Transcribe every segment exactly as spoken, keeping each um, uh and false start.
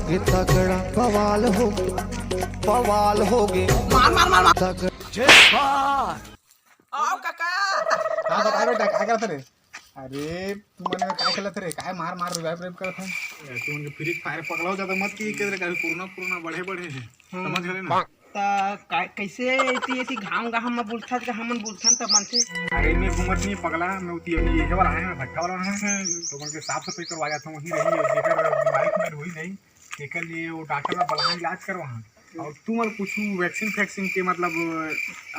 ये तगड़ा बवाल हो, बवाल हो गए। मार, मार, मार, मार। तगड़ा। आओ काका। हाँ, बता बेटा, काय करत रे? अरे, तुमन काय खेलत रे? काय मार मार revive revive करत हन? ए, तुमन के Free Fire पगलाओ ज्यादा मत कि, के रे, कभी कोरोना, कोरोना बढ़े बढ़े हे। हाँ। समझ गए ना? त का, कैसे इति, इति घाम घाम में बुलथत का, हमन बुलथन त मनसे। अरे, मैं घूमत नहीं पगला, मैं उती अभी ये वाला है, मैं भट्ठा वाला है। हम्म। तो उनके साफ सफाई करवा जाता हूँ, वहीं रही, जेकर बीमारी तुम्हारी हुई नहीं, तेकर लिए वो डॉक्टर ला बलान इलाज करवा। और तुमन कुछ vaccine फैक्सीन के मतलब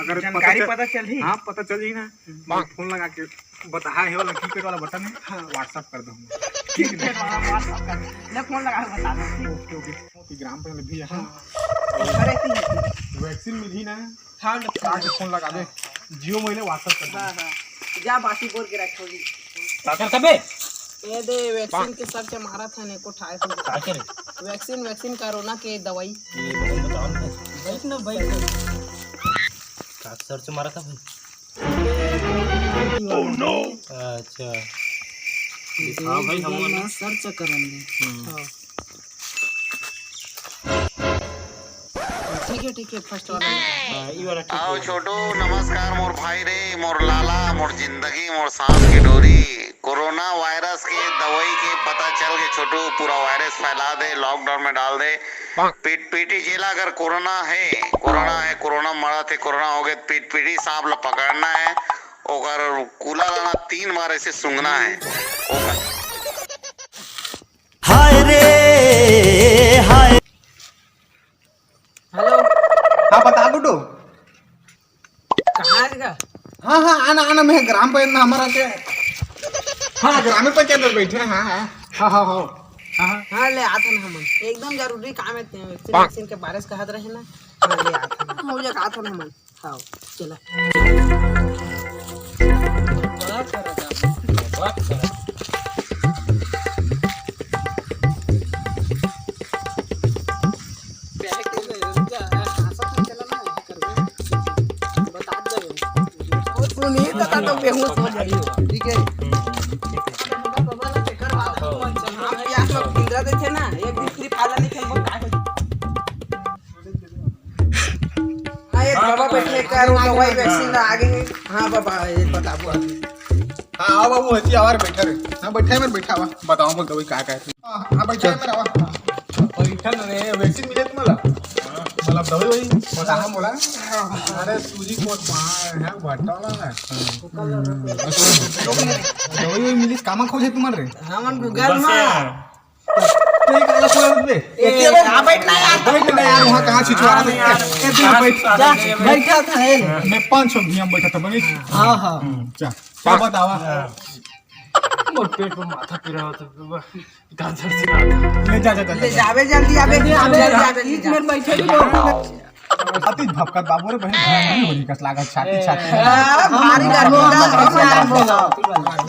अगर जानकारी पता चल, पता चलही? हाँ, पता चल जाही ना। हम्म। मैं फोन लगा के बताहा हे वाला कीपैड वाला बटन है, हाँ। WhatsApp कर दूंगा। ठीक है, WhatsApp कर दे। ले, फोन लगा के बता दे। ओके, ओके। ओके, ग्राम पंचायत भी है। हाँ। अरे, ठीक है। Vaccine मिली ना? हाँ, लगा के फोन लगा दे। Jio mobile WhatsApp कर दे। हाँ, हाँ। जा बासी बोल के रखोगी। का करत बे? ये दे, vaccine के search मारत हन, एको ठाए से। का करे? Vaccine, vaccine, कोरोना के दवाई। ये भाई बताओ ना। बैठ ना, बैठ। का search मारत हे भाई? Oh no! अच्छा। दिखा भाई, हम ना search करन दे। हम्म। हाँ। ठीक है, ठीक है, first वाला। हाँ, ये वाला ठीक आओ है। छोटू, नमस्कार मोर भाई रे, मोर लाला, मोर जिंदगी, मोर सांस की डोरी। कोरोना वायरस के दवाई के पता चल के छोटू, पूरा वायरस फैला दे, lockdown में डाल दे। पिट पीटी जेला अगर कोरोना है, कोरोना है, कोरोना मरत हे, कोरोना हो गए, पिट पीटी सांप ला पकड़ना है, ओकर कूला लाना तीन बार ऐसे सूंघना है। ओकर हाय रे हाय। हेलो। हाँ, बता गुड्डू। कहाँ है का? हाँ, हाँ, आना, आना, मैं ग्राम पंचायत में हमारा के, हाँ, ग्राम पंचायत में बैठे हैं, हाँ, हाँ, हाँ, हाँ, हाँ। हाँ, हाँ, ले आथन हमन, एकदम जरूरी काम है, ते vaccine, हाँ। Vaccine के बारे से कहत रहे ना, हाँ, ले आथन, हो जाए, आथन हमन। हाँ, चला। सुनील दादा तो बेहोश हो जाई। ठीक है। हम प्यास में पिंजरा देथे ना, एक दिन Free Fire नहीं खेलबो, का होई? हाँ, ये बाबा बैठे कर, वो दवाई vaccine ला आगे है। हाँ बाबा, ये बताबो अभी। हाँ, आओ बाबू, हंसी आवार बैठा रे। हाँ, बैठा है, मैं बैठा हुआ। बताओ, बोल दवाई का का है? हाँ, हाँ, बैठा है, मेरा हुआ। बैठा ना रे, vaccine मिले तुम्हारा? मतलब दवाई वही बताना बोला। अरे सूजी को है, भट्टा वाला है। दवाई वही मिली, कामा खोजे तुम्हारे? हाँ, मन Google में। तेरे काला खोला बे? ए, कहाँ बैठना यार? बैठ ना यार, वहाँ कहाँ छिछुआ रहा था? ए, तू बैठ। जा, बैठा था, ए। मैं पाँच सौ दिया बैठा था, बनी। हाँ, हाँ। हम्म, जा। क्या बतावा? मोर पेट में माथा पीरा होता है, बाबा। गाजर से आता। ले जा, जा, जा, ले जा। जावे जल्दी, आवे, जल्दी, जल्दी आवे, आवे, जल्दी जा। बैठे भी लोग। अति भपकत बाबू रे बहन, नहीं होली कस लागत, छाती, छाती। हाँ, भारी गर्मी ला, बक, बक,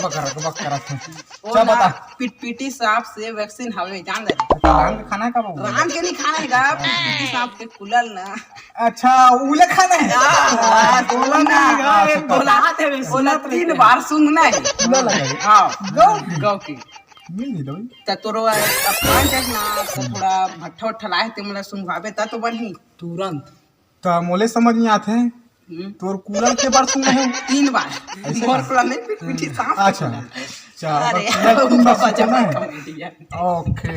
बक, बक करत है। वो चल ना, बता। पिटपिटी सांप से vaccine हवे, जान ले। तो राम के खाना है का बाबू? राम के नहीं खाना है का, पिटपिटी सांप के कुलल ना। अच्छा, उले खाना है? हाँ, हाँ, बोला ना। अच्छा, बोला, बोला तीन बार सूंघना है। कुलल लगा है। हाँ, गौ की। गौ की। मिल नहीं दवाई। त तोरो अब पाँच है ना, त थोड़ा भट्ठा उट्ठा लाए ते मोला सूंघाबे त तो बनही। तुरंत। त मोले समझ नहीं आते। हम्म। तोर कुलल के बार सूंघे हूँ? तीन बार। ऐसे मोर का? कुलल नहीं, पिटपिटी सांप अच्छा। कुलल। अच्छा, अरे, बस कुलल तीन बार बाबा सूंघना है? जबर comedian। ओके।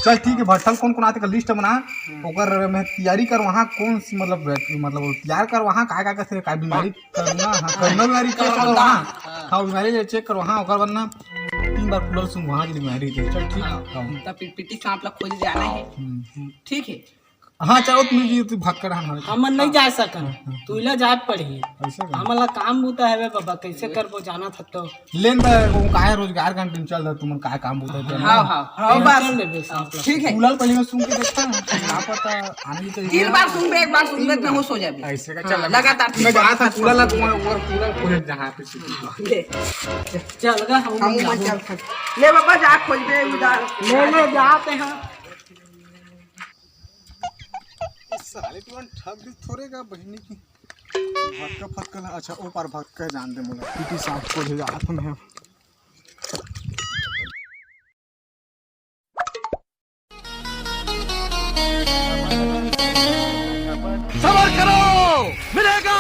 चल ठीक है, भट्ठल कौन कौन आते का list बना, हम्म। ओकर में तैयारी कर, वहाँ कौन सी मतलब, मतलब तैयार कर, वहाँ का का कैसे का बीमारी करना, हाँ, कोरोना बीमारी check कर कोरोना। वहाँ। हाँ। हाँ, बीमारी ले check कर वहाँ, ओकर बाद ना तीन बार कुलल सूंघ वहाँ के बीमारी के। चल, ठीक है। हाँ। हाँ। तब पिटपिटी सांप ला खोज जाना है। हम्म। ठीक है। हाँ, चलो, तुम जी, तू भक्कड़ हन, हन। हमन नहीं जा सकन। हाँ, हाँ। तू ला जाए पड़ही। ऐसे का? हमन ला काम बूता है बे बाबा, कैसे करबो जाना था तो। लेन त वो काहे रोजगार का tension चल रहा, तुमन काय काम बूता है, हाँ, हाँ, हाँ, tension बात ले बे सांप ला। ठीक है। कुलल पहले मैं सूंघ के देखता हूँ, क्या पता आने की तो तीन बार सूंघ बे, एक बार सूंघ बे, इतना होश हो जाए। ऐसे का हाँ, चल, लगातार मैं तीन बार। गया था कुलल ला, तुम्हारे ऊपर कुलल खोजे जहाँ पे सूंघ। ले। चल गा, हम हम मन मन चल। चल। ले बाबा, जा खोज बे उधर। ले, ले, जाते हैं। इस साले तुरंत ठग भी थोड़े का बहनी की। भटका फटका ला, अच्छा, ओ पार भटका जान दे मोला। पीटी साहब को ले जात हूँ मैं। सबर करो, मिलेगा।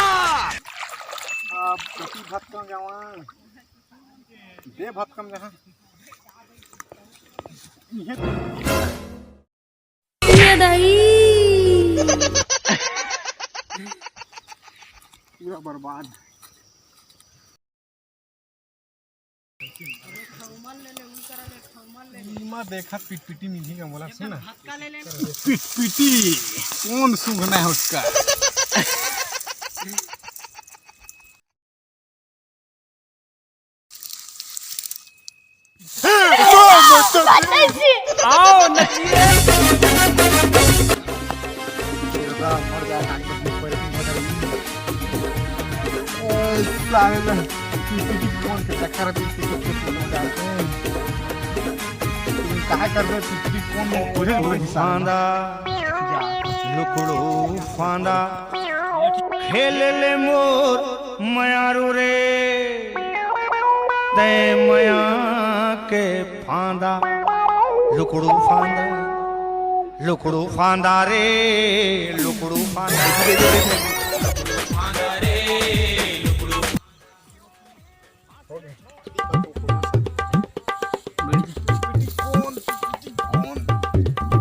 अब कति भटकम जावा, दे भटकम जावा। ये ये दाई। पूरा बर्बाद। इमा देखा पिटपिटी मिलही का मोला, सुन ना। पिटपिटी कौन सूंघना है उसका? आओ नचिए। ए, साले ना, किसी की फोन के चक्कर में किसी के फोन हो जाते हैं। तुम क्या कर रहे हो? किसी की फोन में खोजे हुए हिसाब में। फांदा, लुकड़ू फांदा, खेल ले मोर मयारू रे, तै मया के फांदा, लुकड़ू फांदा, लुकड़ू फांदा रे, लुकड़ू फांदा। कौन?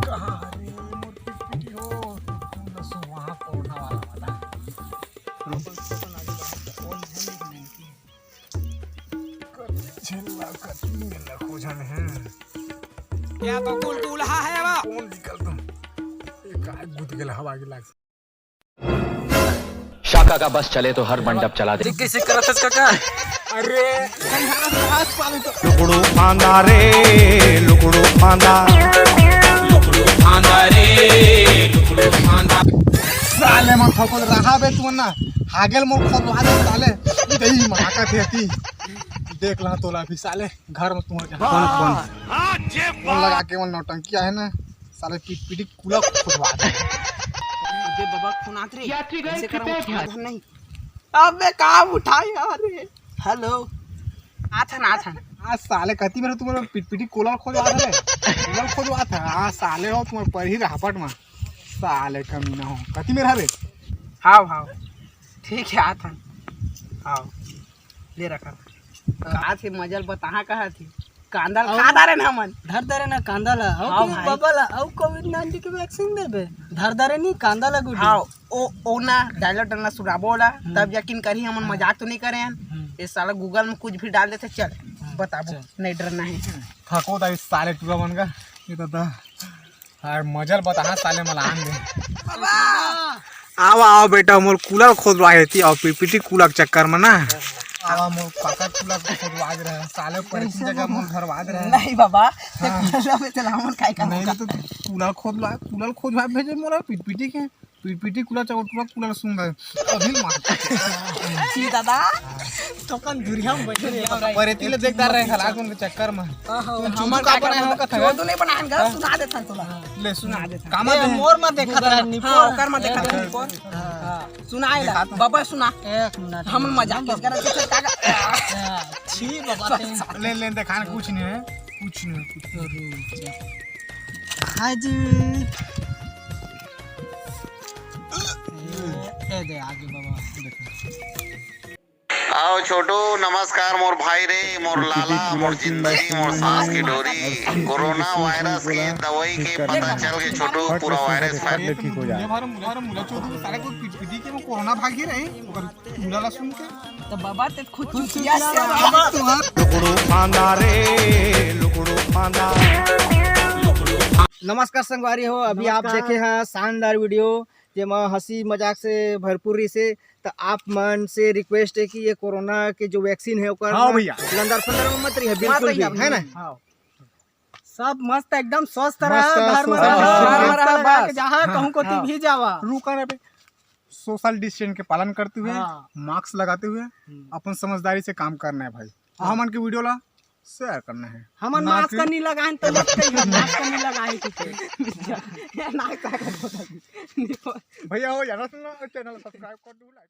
कहाँ रे मोर पिटपिटी हो? तुम लोग सो वहाँ कोरोना वाला वाला। कौन है? कति झन ला, कति में ला खोजन है। या तो कुल कुलहा है बा। कौन निकल तुम? ये काय गुद गेल हवा के लाग। शाखा का बस चले तो हर मंडप चला दे। कैसे करत हस काका? अरे, लुकड़ू फांदा रे, लुकड़ू फांदा। लुकड़ू फांदा रे, लुकड़ू फांदा। साले मन थकोल रहा बे तू ना। हागेल मोर खोल रहा दे साले। दही माका देती। देख ला तोला भी साले घर में तुम्हारे कौन, कौन? कौन लगा के मन नौटंकी है ना। साले पिटपिटी कुला खोदवा दे। अबे बाबा, फोन आत रे। यात्रीगण, ऐसे कर, कृपया उठा ध्यान। नहीं। अबे काम उठाई यार रे। हेलो। आथन, आथन। आज साले कति मेरा तुम्हारा पिटपिटी कुला खोदवा दे। कुला खोदवा था। आज साले हो तुम्हारे पर ही रापट में। साले कमीना हो। कति मेरा रे? हाव, हाव। ठीक है, आथन। हाव। ले रखा। आज के मजल बताहा कहा थी। कांदा ल अउ खा डारे ना हमन। धर दे रे ना कांदा ला। अउ हाँ कोई भाई। बाबा ला, अउ कोविड नाइनटीन के वैक्सीन देबे। धर दे रे नी कांदा ला गुड्डी। हाँ, ओ, ओ ना, डायलॉग डलना सुनाबो ला, हम्म। तब यकीन करही हमन मजाक तो नहीं करे हन। हम्म। ये साला Google में कुछ भी डाल देथे, चल, हम्म, बताबो, चल। नहीं डरना है। थको ता इस साले टुरा मन का, ये तो था। अरे मजल बताहा साले मलान दे। आवा, आवा बेटा, मोर कुला खोदवा हेती, अउ पिटपिटी कुला के चक्कर में ना। आवा, मोर पाका कुला खोदवा दे रहे, साले पर की जगह मोर भरवा दे रहे। नहीं बाबा, ते कुला में चला, हमन काय करबो? नहीं तो कुला खोदवा, कुला खोदवा भेजे मोला पिटपिटी के, पिटपिटी कुला चौटुआ कुला सुन रहे। अभी मार। जी दादा, तो कन दुरिया में बैठे रहे। पर एती ले देखदार रहे, हलाक उनके चक्कर में। आहो, तुम हमर चुचू का का बनाए हो, का चोदू नहीं बनाए, गा, हाँ। सुना देथन तोला। ले सुना। सुना देथन। कामा ए, दे? मोर में देखत रहे, निपोर। हाँ, ओकर में देखत रहे, निपोर। हाँ। सुनाए ला, देखा तो। बाबा सुना। एक मिनट। हम मजाक किस करत के का, का? हाँ, छी बाबा, तें ले, ले, देखा ना, कुछ नहीं है, कुछ नहीं है, कुछ नहीं। हाँ जी। ए, ए दे, आगे बाबा, देखो। आओ छोटू, नमस्कार मोर भाई रे, मोर लाला, मोर जिंदगी, मोर सांस की डोरी। कोरोना वायरस के दवाई के पता चल के छोटू, पूरा वायरस फैल। ठीक हो जाए। मुला, मुला छोटू, सारा कोई पिटपिटी के वो कोरोना भागी रहे, ओकर मुला ला सुन के। तो बाबा ते खुद चुतिया से बाबा। लुकड़ू फांदा रे, लुकड़ू फांदा। नमस्कार संगवारी हो, अभी आप नमस्कार। देखे हैं शानदार वीडियो, जेमा हंसी मजाक से भरपूर रहिसे। त आप मन से रिक्वेस्ट है कि ये कोरोना के जो वैक्सीन है, ओकर हाँ ना भैया। लंदर फंदर में मत रहिए, बिल्कुल भी, है ना? हाँ। सब मस्त, एकदम स्वस्थ मस्त रहा, घर में स्वस्थ रहा, रहा। घर में रहा, बस। जहाँ हाँ। कहूँ को हाँ। भी जावा। रुका ना बे। सोशल डिस्टेंस के पालन करते हुए, हाँ। मास्क लगाते हुए, हम्म। अपन समझदारी से काम करना है भाई। हाँ। हमन के वीडियो ला शेयर करना है। हमन ना मास्क कि नहीं लगाएन तो मत कहियो, मास्क नहीं लगाए कि के। ना का कर। भैया हो जाना सुनना, चैनल सब्सक्राइब कर दो, लाइक